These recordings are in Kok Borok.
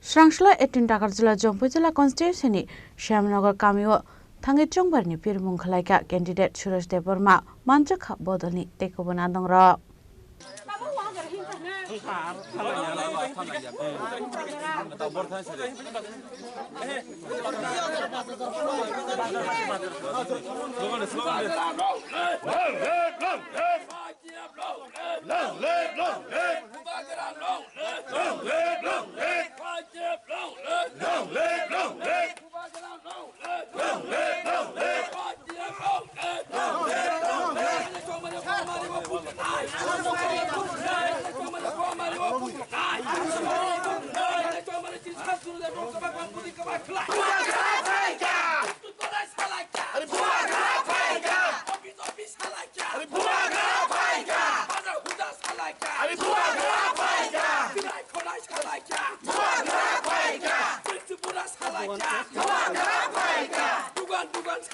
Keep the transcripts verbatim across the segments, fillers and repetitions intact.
Srangsla eighteen Takarjala Jompuijala constituency ni Shyamnagar kamio thangwi chongbarni pirmung khwlaikha candidate Suresh Debbarma manjakha bodolni tei kubun adongrok. Long live, long live! Long live, long live! Long live, long live! Long live, long live! Ani bubagra phaikha! Ani bubagra phaikha! Ani bubagra phaikha! Bubagra phaikha! Bubagra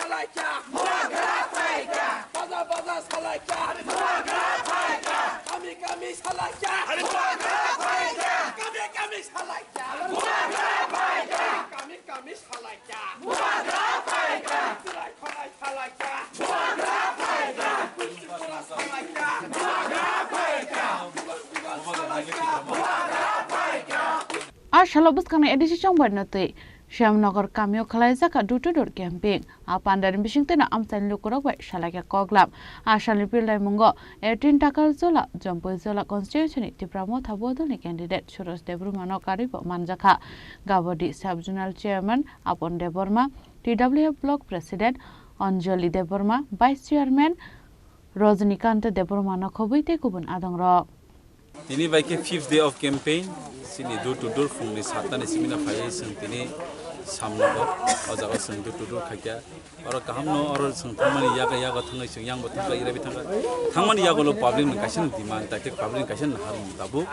phaikha! Bubagra phaikha! Baza baza salaikha! Ani bubagra phaikha! Kami kami salaikha! Ani bubagra phaikha! Kami kami salaikha! Ani bubagra phaikha! Kami kami salaikha! Bubagra phaikha! Chwrai khonai salaikha! Bubagra phaikha! Bubagra phaikha! Bubagra phaikha! A salo bwskangni A D C chongbarno twi Shyamnagar kamio khwlaijak kha door to door camping. A pandani bisingtwino amchaini lukurok bai salaikha koklam. A salni pildaimungo eighteen Takarjala, Jompuijala constituency ni Tipra Motha bodolni candidate Suresh Debbarmano karwibo manjakha. Gabodi Sub Zonal Chairman Apon Debbarma, T W F Block President Anjali Debbarma, Vice Chairman Rajnikanta Debbarmano khobwi tei kubun adongrok. Tini bai khe fifth day of campaign, chini door to door phungni sattani simina phaiwi chwng tini samno o jaga chwng door to door khaikha. Oro kahamno oro chwng thangmani yaga yaga thangwi chwng yangbo thangkha, irabi thangkha. Thangmani yagulo public ni kaisa demand, tai public ni kaisa naharmung tabuk.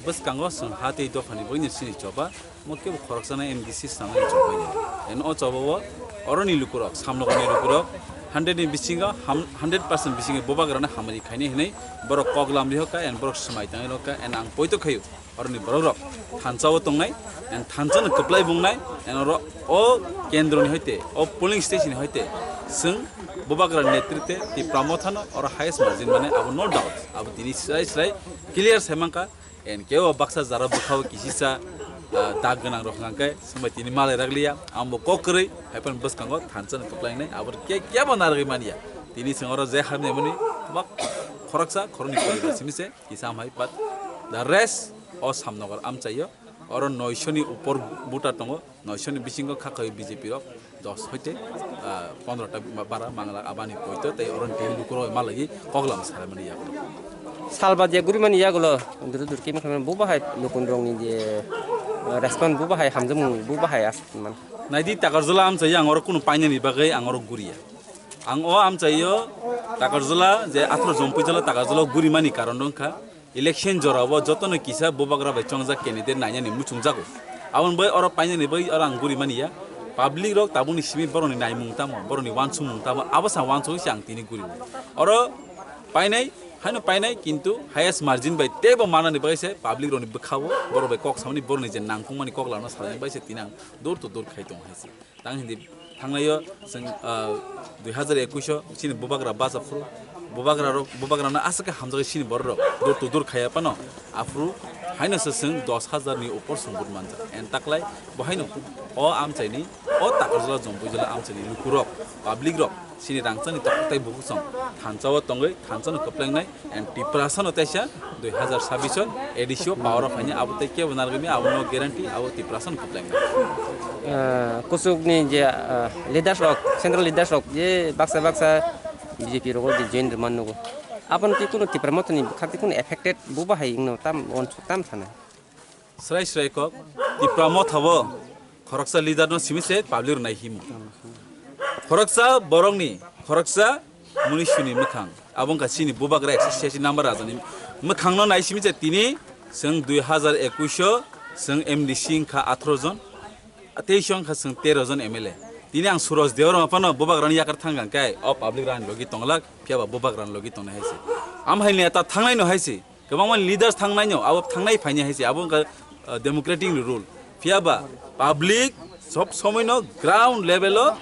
Bwskango chwng ha tei dophani boino chini choba. Mo kebo khoroksa na M D C sanani chobai ya. En o choba o oroni lukurok, samnogoni lukurok, hundred ni bisingo ham-, hundred percent bisingo bubagrana hamari khaini hinwi borok koklam rihokha, en borok swmai tangwi rokha, en ang poito khayo. Oroni borok rok thansa o tongnai, en thansa no kwplai bungnai, en oro o kendro ni hoite, o polling station ni hoite, chwng bubagra netritwe Tipra Motha no oro highest margin mane abo no doubt, abo tini srai srai clear sai mankha. En kebo baksa jara bwkhao kisisa, ah, dag gwnang rok hwnkha khe swmai tini malai rak liya, ang bo kok kwrwi, hai phano bwskango thansa ni kwplai wngnai, abo khe kebo narwgwi manya. Tini chwng oro je hamya mani bak khoroksa khoroknwi poribar simi se kisa ham hai, but the rest o Samnagar amchaio oro noisho ni upor voter tongo. Noisho ni bisingo kha khawi B J P rok dos hoite, ah, pondro ta ba-, bara mangla abani poito tei oro tei lukurok malagi koklam salamani yago. Salba je gurimani yagulo, duru duru kimi khamani bo bahai lukun rongni je, ah, respond bo bahai hamjamung bo bahai as man. Naidi Takarjala amchai ang oro kunu painani bagwi ang oro guriya. Ang o amchaio Takarjala je athro Jompuijala Takarjala gurimani karon wngkha. Election jorao jotono kisa bubagra bai chongjak candidate nainani muchungjago. Aboni bai oro painani bai oro ang guri mani ya. Public rok tabukni simi borokni naimung tamo, borokni wansukmung tamo, abo sa wansugwi se ang tini guri. Oro painai, haino painai, kintu highest margin bai teibo manani bai se public rokni bwkhao borok bai kok samani borokni je nangkukmani kok lama salani bai se tini ang door to door khai tongo hai se. Tang hindi thangnaio chwng, ah, dui hazar ekush o chini bubagra bacha phuru, bubagra rok, bubagra no aswk khe hamjagwi chini borok rok door to door khaiya phano aphuru haino se chwng dos hazar ni upor chwng vote manjak. En taklai bo haino o amchaini, o Takarjala Jompuijala amchaini lukurok, public rok chini rangchakni toktok tei bukuchong thansa o tongwi thansa no kwpleng nai. And Tiprasa no teisa dui hazar sabbish o A D C o power o phaini abo tei kebo narwgwi maya, abo no guarantee, abo Tiprasa no kwpleng nai. Ah, kuchuk ni je, ah, leaders rok, central leaders rok je baksa baksa B J P rogo je join rwma nugo. Abo no tei kunu Tipra Motha ni bwkhak tei kunu affected bo bahai wngno tam, uansuk tam sana. Srai srai kok, Tipra Motha bo khoroksa leader no simi se public rok nai himo. Khoroksa borok ni, khoroksa munisuni mwkhang. Abo wngkha chini bubagra ekso siyasi number rajani mwkhang no nai simi se tini chwng dui hazar ekush o chwng M D C wngkha athro jon, teis o wngkha chwng tero jon M L A. Tini ang Suraj Debbarma phano bubagra ni yakar thang kang kai, o public rani logi tonglak, phiya ba bubagra ni logi tongnai hai se. Am hai neta thangnai no hai se. Kwbangma leaders thangnaino, abo thangnai phaini hai se, abo wngkha, uh, democratic ni rule. Phiya ba public sob somoi no ground level o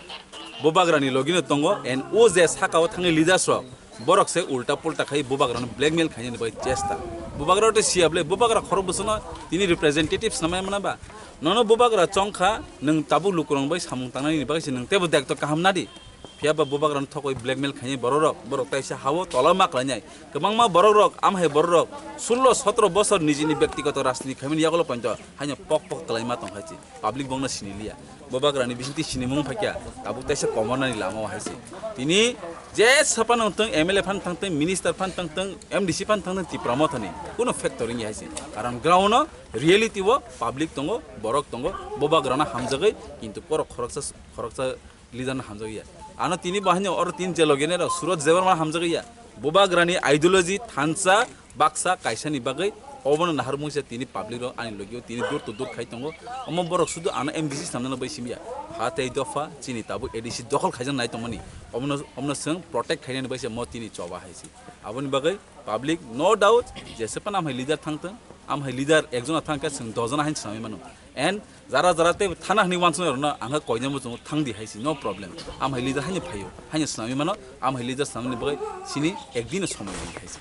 bubagra ni logi no tongo, and o je saka o thangwi leaders rok borok se ulta pulta khai bubagra no blackmail khaina ni bai chesta. Bubagra te siya ble bubagra khorok bwsano tini representatives namai mana ba? Nono bubagra chongkha, nwng tabuk lukurok bai samung tangnani bagwi se nwng tebo dekto kaham nadi. Phiya ba bubagrano thokwi blackmail khainai borok rok, borok taisa hao tola ma khlainai. Kwbangma borok rok, am hai borok rok sullo sotro bosor nijini byaktigoto rajniti khaimani yagulo pointo haino pok pok kwlaima tong hai se. Public bongno sini liya. Bubagrani bisingtwi sinimung phaikya, tabuk taisa komornani lama o hai se. Tini je sapan wngtong, M L A phan thangtong, minister phan thangtong, M D C phan thangtong, Tipra Mothani kuno factor wngya hai se. Karon ground o reality o public tongo, borok tongo, bubagrano hamjagwi, kintu borok khoroksa khoroksa leader no hamjagya. Ano tini bahai oro tin je logi nai rok Suraj Debbarma hamjagya. Bubagrani ideology thansa baksa kaisa ni bagwi obono nahar mungsa tini public rok ani logi o tini dur to dur khai tongo. Omo borok sudu ano M D C samna bai simya. Ha tei dopha chini tabuk A D C dokhol khaijak nai tongmani. Omono omono swng protect khainani bai se mo tini choba hai se. Aboni bagwi public no doubt jese pan amhai leader thangtong, amhai leader ekjona thangkhe swng dojona hain swnamwi mano. And jara jara tei thana hwnwi wansuknai rokno ang khe koinai muchungo thangdi hai se, no problem. Amhai leader haino phaio, haino swnamwi mano, amhai leader swnamni bagwi sini ekdino somoi nangdi hai se.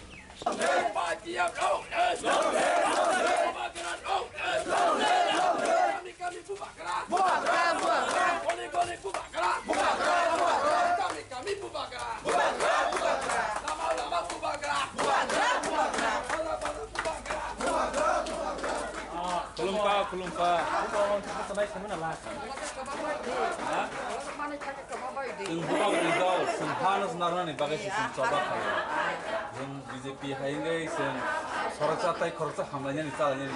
Khulumkha, khulumkha. Ha? Chwng bubagrani dol, chwng hano narnani bagwi se chwng choba khaio. Chwng B J P hai wngwi chwng khoroksa tei khoroksa hamlainani chalainani.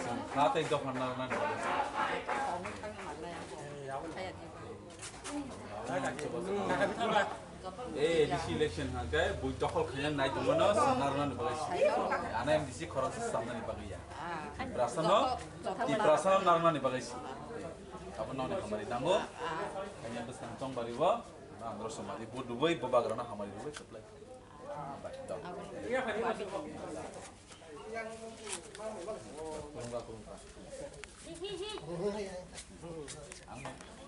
Chwng ha tei dopha narnani bagwi se. Ei, A D C election hwnkhe bui dokhol khaina nai tongmano chwng narnani bagwi se. Ano M D C khoroksa samnani bagwi ya. Tiprasano, Tiprasano narnani bagwi se. Abo nokni hamari nango. Kanya bwskang chongbari o, andro somari bo dubui, bo bagrano hamari dubui supply. Bai, dong. Khulumkha, khulumkha.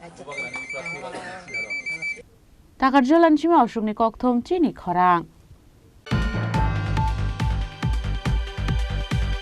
Ang bo bagrani prasni bagrani sinaro. Takarjala ni simi osukni kokthom chini khorang.